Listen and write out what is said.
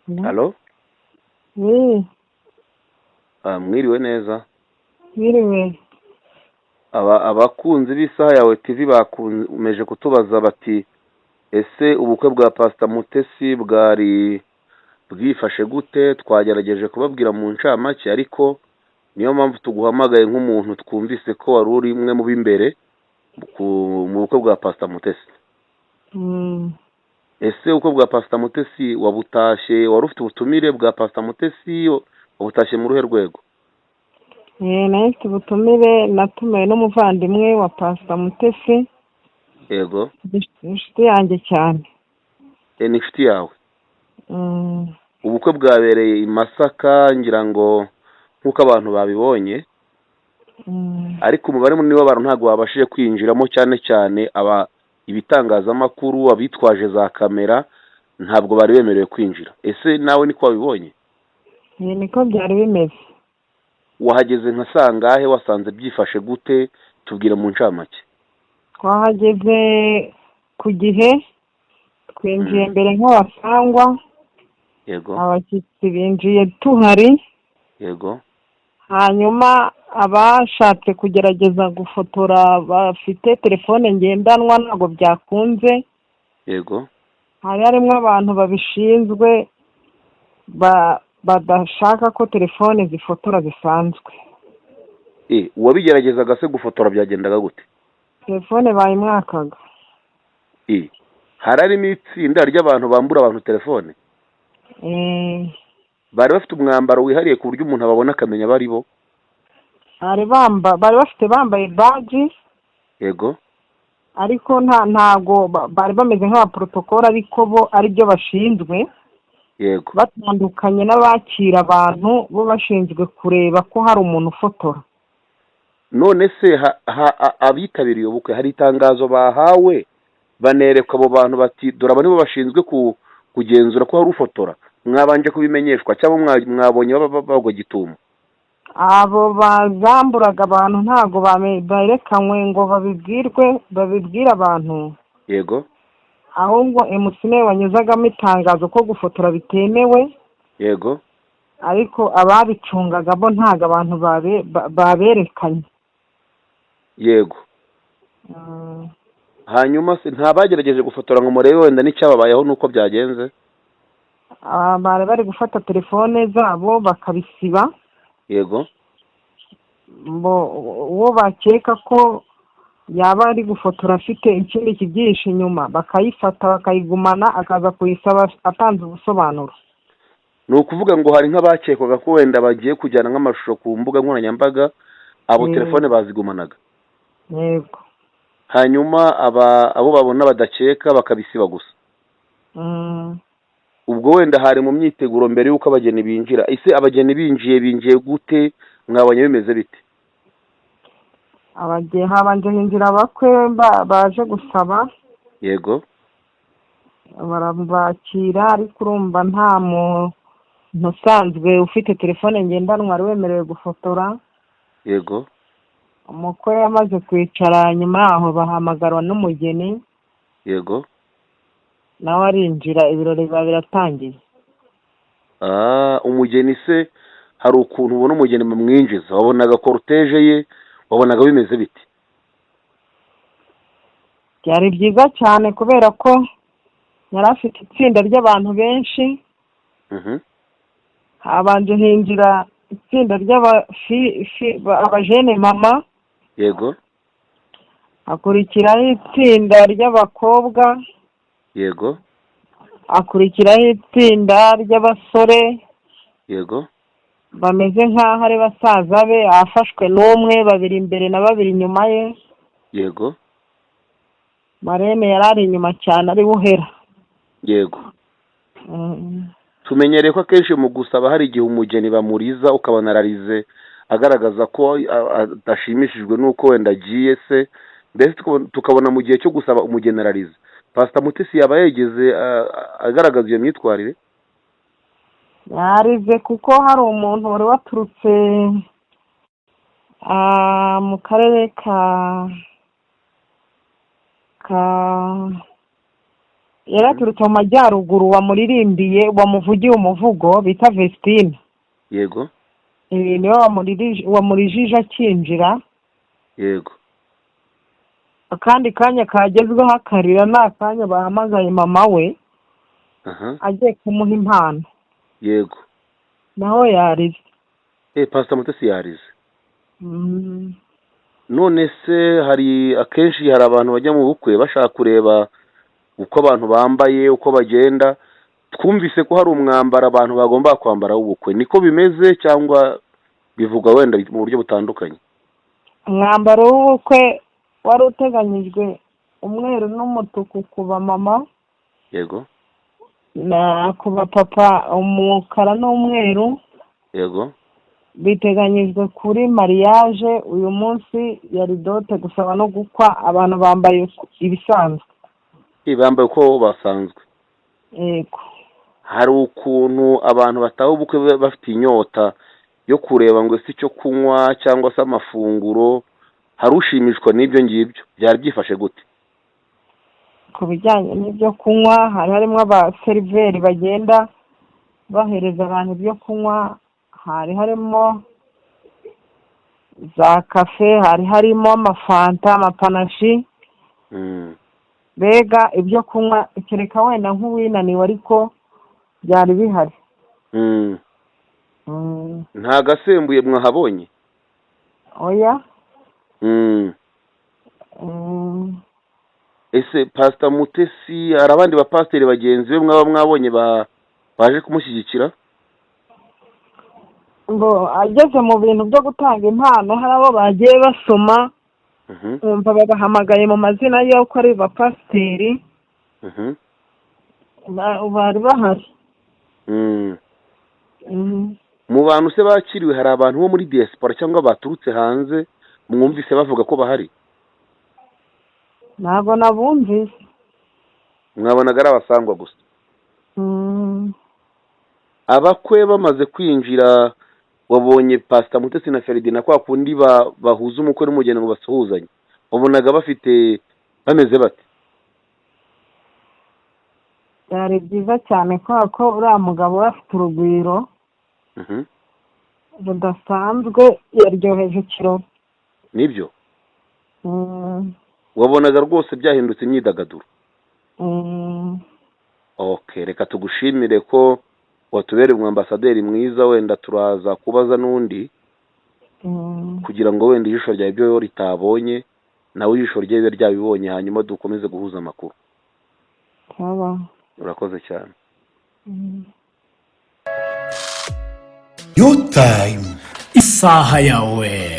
Halo? Oui. Ah, mwiriwe neza? Mwiriwe. Abakunzi b'Isaha Yawe TV bakomeje kutubaza bati: "Ese ubukwe bwa Pastor Mutesi bwari bwifashe gute?" Twagerageje kubabwira mu ncamake, ariko niyo mpamvu tuguhamagaye nk'umuntu twumvise ko wari uri umwe mu b'imbere mu bukwe bwa Pastor Mutesi. Ese ubukwe bwa Pastor Mutesi wabutashye, wari ufite ubutumire bwa Pastor Mutesi, wabutashye mu ruhe rwego? Nari mfite ubutumire, natumiwe n'umuvandimwe wa Pastor Mutesi. Inshuti yanjye cyane. Ni inshuti yawe. Ubukwe bwabereye i Masaka, ngira ngo nk'uko abantu babibonye, ariko umubare munini w'abantu ntabwo babashije kwinjiramo, cyane cyane aba ibitangazamakuru, abitwaje za kamera ntabwo bari bemerewe kwinjira. Ese nawe niko wabibonye? Niko byari bimeze. Wahageze nka sangahe? Wasanze byifashe gute? Tubwire mu ncamake. Twahageze ku gihe, twinjiye mbere nk'abasangwa. Abashyitsi binjiye tuhari. Hanyuma abashatse kugerageza gufotora bafite telefone ngendanwa ntabwo byakunze. Hari harimo abantu babishinzwe badashaka ko telefone zifotora zisanzwe. Uwabigeragezaga se gufotora byagendaga gute? Telefone bayimwakaga. Hari harimo itsinda ry'abantu bambura abantu telefone? Bari bafite umwambaro wihariye ku buryo umuntu ababona akamenya abo ari bo? Bari bafite, bambaye badge. Ariko ntago bari bameze nk'abaporotokole, ariko bo aribyo bashinzwe. Batandukanye n'abakira abantu, bo bashinzwe kureba ko hari umuntu ufotora. None se abitabiriye ubukwe hari itangazo bahawe, banerekwa abo bantu bati: "Dore aba nibo bashinzwe kugenzura ko hari ufotora"? Mwabanje kubimenyeshwa cyangwa mwabonye bagwa gitumo? Abo bazamburaga abantu ntabwo berekanywe ngo babibwirwe, babibwire abantu. Ahubwo MC niwe wanyuzagamo itangazo ko gufotora bitemewe. Ariko ababicungaga bo ntabwo abantu baberekanye. Hanyuma se nta bagerageje gufotora ngo murebe wenda n'icyababayeho n'uko byagenze? Bari bari gufata telefone zabo bakabisiba. Uwo bakeka ko yaba ari gufotora afite ikindi kibyihishe inyuma, bakayifata bakayigumana, akaza kuyisaba atanze ubusobanuro. Ni ukuvuga ngo hari nk'abakekwaga ko wenda bagiye kujyana nk'amashusho ku mbuga nkoranyambaga, abo telefone bazigumanaga? Yego. Hanyuma abo babona badakeka bakabisiba gusa? Mm. Ubwo wenda hari mu myiteguro mbere y'uko abageni binjira. Ese abageni binjiye, binjiye gute? Mwabonye bimeze bite? Abagiye habanje hinjira abakwe baje gusaba. Barabakira, ariko urumva nta muntu usanzwe ufite telefone ngendanwa wari wemerewe gufotora. Umukwe yamaze kwicara, nyuma yaho bahamagarwa n'umugeni. Nawe arinjira, ibirori biba biratangiye. Ah, umugeni se hari ukuntu ubona umugeni bamwinjiza, wabonaga cortège ye, wabonaga bimeze bite? Byari byiza cyane kubera ko yari afite itsinda ry'abantu benshi. Habanje hinjira itsinda ry'abajene mama. Hakurikiraho itsinda ry'abakobwa. Hakurikiraho itsinda ry'abasore. Bameze nk'aho ari basaza be, afashwe n'umwe, babiri imbere na babiri inyuma ye. Marraine yari ari inyuma cyane, ari we uhera. Tumenyereye ko akenshi mu gusaba hari igihe umugeni bamuriza, ukabona ararize agaragaza ko adashimishijwe n'uko wenda agiye se, mbese tukabona mu gihe cyo gusaba umugeni ararize. Pasita Mutesi yaba yigeze agaragaza iyo myitwarire? Yarize kuko hari umuntu wari waturutse mu karere ka Yari aturutse mu majyaruguru, wamuririmbiye, wamuvugiye umuvugo bita Vestine. Niwe wamurijije akinjira. Akandi kanya kagezweho akarira ni akanya bahamagaye mama we agiye kumuha impano. Naho yarize. Pastor Mutesi yarize. None se hari akenshi hari abantu bajya mu bukwe bashaka kureba uko abantu bambaye, uko bagenda. Twumvise ko hari umwambaro abantu bagomba kwambara w'ubukwe, niko bimeze cyangwa bivugwa wenda mu buryo butandukanye? Umwambaro w'ubukwe wari uteganyijwe umweru n'umutuku ku bamama, na ku bapapa umukara n'umweru. Biteganyijwe kuri mariage uyu munsi yari dot, gusaba no gukwa, abantu bambaye ibisanzwe. Bambaye uko basanzwe? Yego. Hari ukuntu abantu bataha ubukwe bafite inyota yo kureba ngo ese icyo kunywa cyangwa se amafunguro, hari ushimishwa n'ibyo ngibyo, byari byifashe gute? Ku bijyanye n'ibyo kunywa, hari harimo abaseriveri bagenda bahereza abantu ibyo kunywa, hari harimo za kafe, hari harimo amafanta, amapanashi, mbega ibyo kunywa, kereka wenda nk'uwinaniwe, ariko byari bihari. Nta gasembuye mwahabonye? Oya. Ese Pasita Mutesi, hari abandi bapasiteri bagenzi be mwaba mwabonye baje kumushyigikira? Ngo ageze mu bintu byo gutanga impano, hari abo bagiye basoma, wumva babahamagaye mu mazina y'uko ari bapasiteri, bari bahari. Mu bantu se bakiriwe, hari abantu bo muri diaspora cyangwa baturutse hanze mwumvise bavuga ko bahari? Ntabwo nabumvise. Mwabonaga ari abasangwa gusa? Abakwe bamaze kwinjira, wabonye Pasita Mutesi na Feridina kwa kundi bahuza umukwe n'umugeni ngo basuhuzanye, wabonaga bafite bameze bate? Byari byiza cyane kubera ko uriya mugabo we afite urugwiro rudasanzwe, yaryoheje ikirori. Nibyo. Wabonaga rwose byahindutse imyidagaduro. Okay, reka tugushimire ko watubereye umwambasaderi mwiza. Wenda turaza kubaza n'undi kugira ngo wenda ijisho ryawe ibyo ritabonye nawe ijisho rye ribe ryabibonye, hanyuma dukomeze guhuza amakuru. Sawa. Urakoze cyane. Your time. Isaha yawe.